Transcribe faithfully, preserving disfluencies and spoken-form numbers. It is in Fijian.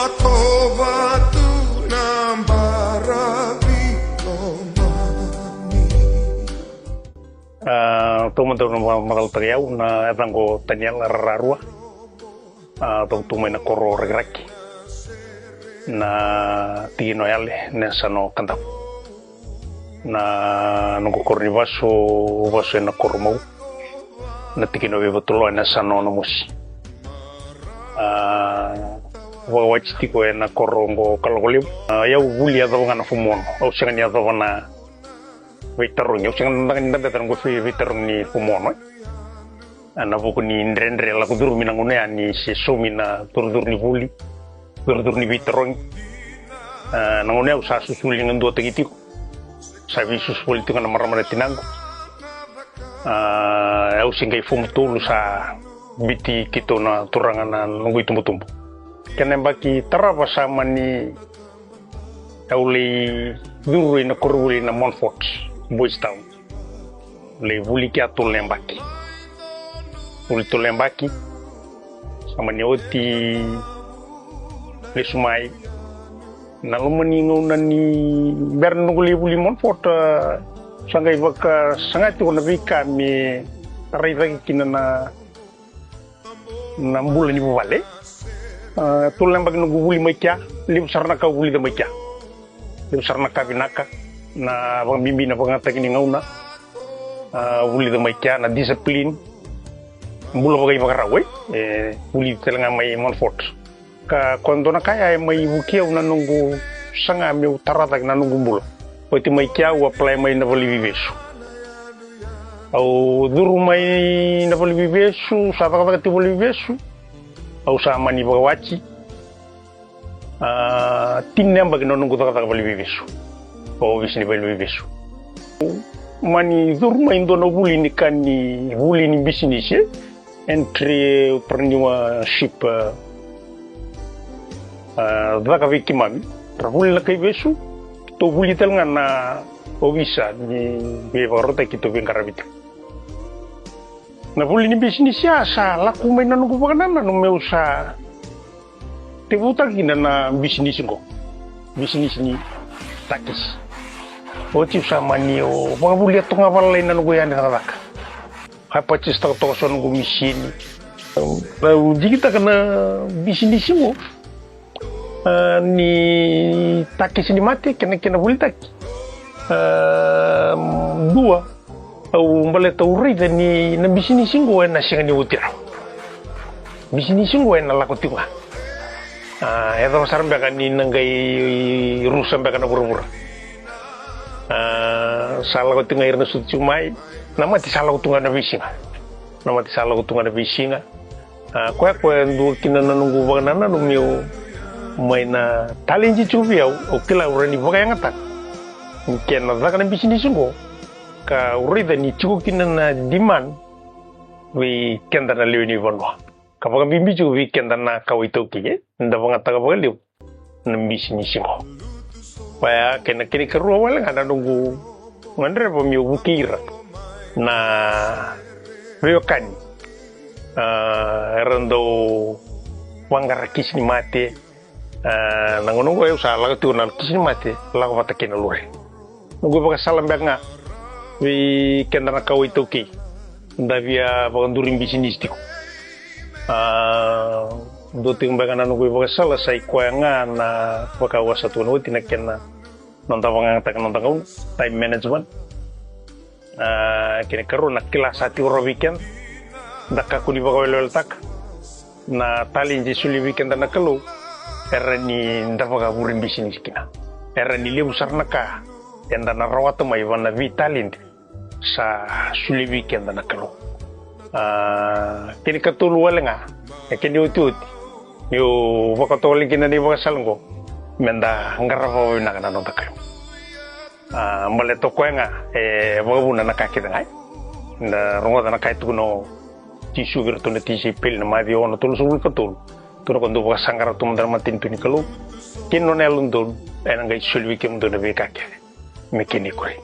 Tovatu na baravi lomani. A, taumada au na ma-, macalataka au, na yacaqu o Taniela Rararua. A, cavutu mai na koro o Rakiraki, na tikina o Yale, na yasana o Kadavu. Na noqu koro ni vasu, vasu ena koro Mau, na tikina o Veivatuloa, na yasana o Namosi. A, vakawati tiko ena koro oqo Kalokolevu. A, au vuli yacova ga na fomu ono, au sega ni yacova na veitarogi, au sega ni dabe, dabe tara oqo vei, veitarogi ni fomu ono, e. A, na vuku ni dredre lako curumi na gauna ya ni se saumi na curucuru ni vuli, curucuru ni veitarogi. A, na gauna ya au sa susu liga duataki tiko, sa veisusu voli tiko na marama na tinaqu. A, au se qai fomu tolu sa biuti keitou na turaga na noqu itubutubu. Kena yabaki tarava sa mani au lai curu ina koronivuli na Montfort Boys Town. Lai vuli kea tolu na yabaki. Vuli tolu na yabaki. Sa mani oti, lesu mai. Na loma ni gauna ni bera noqu lai vuli Montfort, a, sa qai vakasaga tiko na veika me tarai cake kina na na bula ni vuvale. A, tolu na yabaki noqu vuli mai kea, levu sara na ka au vulica mai kea. Levu sara na ka vinaka, na vakabibi na vakayagataki ni gauna. A, vulica mai kea na discipline. Bula vakaivakarau, e, e, vulici tale ga mai Montfort. Ka ko dua na ka ya e mai vukei au na noqu saga meu tara cake na noqu bula. Oti mai kea au apply mai na valeniveivesu. Au curu mai na valeniveivesu, sa cakacaka tiko valeniveivesu. Au sa mani vakawati, a, tini na yabaki na noqu cakacaka valeniveivesu. Ko ovisa ni valeniveivesu. Mani curu mai dua na vuli ni ka ni vuli ni bisinisi, e. Entrepreneurship, a, a, caka vei keimami. Ra vuli na kaivesu, tou vuli tale ga na ovisa ni veivakarautaki tou veiqaravi tiko. Na vuli ni bisinisi ya sa lako mai na noqu vakanananu meu sa tevutaka kina na bisinisi qo. Bisinisi ni takisi. Oti au sa mani o vakavulia toka ga vakalailai na noqu yaya ni cakacaka. Ka purchase-taka toka so noqu misini. Au digitaka na bisinisi qo, a, ni takisi ni mate kei na kena volitaki. A, dua, au baleta au raica ni na bisinisi qo ena sega ni oti rawa. Bisinisi qo ena lako tiko ga. A, e yacova sara beka ni na qai rusa beka na vuravura. A, sa lako tiko ga ira na sucu tiko mai. Na mate sa lako tu ga na veisiga. Na mate sa lako tu ga na veisiga. A, koya, koya e dua kina na noqu vakanananu meu mai na taledi tiko vei au, au kila au rawa ni vakayagataka. Ni kena caka na bisinisi qo, ka au raica ni tiko kina na demand vei keda na lewe ni vanua. Ka vakabibi tiko vei keda na kawa iTaukei, e? Da vakayagataka vakalevu na bisinisi qo. Koya kei na kena ikarua wale ga na noqu gadreva meu vukei ira na veiwekani, a, era dau vaqara kisi ni mate. A, na gauna qo au sa lako tiko na kisi ni mate, lako vata kei na lure. Noqu ivakasala beka ga vei keda na kawa iTaukei, da via vakaduri bisinisi tiko. A, dua tiko beka na noqu ivakasala sa i koya ga na vaka au a sa tukuna oti, na kena noda vakayagataka na noda gauna, time management. A, kena ikarua na kila sa tiko rawa vei keda, da kakua ni vakaweleweletaka. Na taledi e solia vei keda na Kalou, e rawa ni da vakavure bisinisi kina. E rawa ni levu sara na ka eda na rawata mai vua na veitaledi sa solia vei keda na Kalou. A, kena ikatolu wale ga, e kena iotioti, meu vakatovolei kina na ivakasala qo, meda qarava vakavinaka na noda Kalou. A, baleta o koya ga e vakavuna na ka kece ga, e. Da rogoca na ka e tukuna o Jisu vei iratou na tisaipeli na Maciu ono tolusagavulu ka tolu. Tukuna, ko dou vakasaqara tu mada na matanitu ni Kalou kei na nona yalododonu, ena qai soli vei kemudou na veika kece me kena ikuri.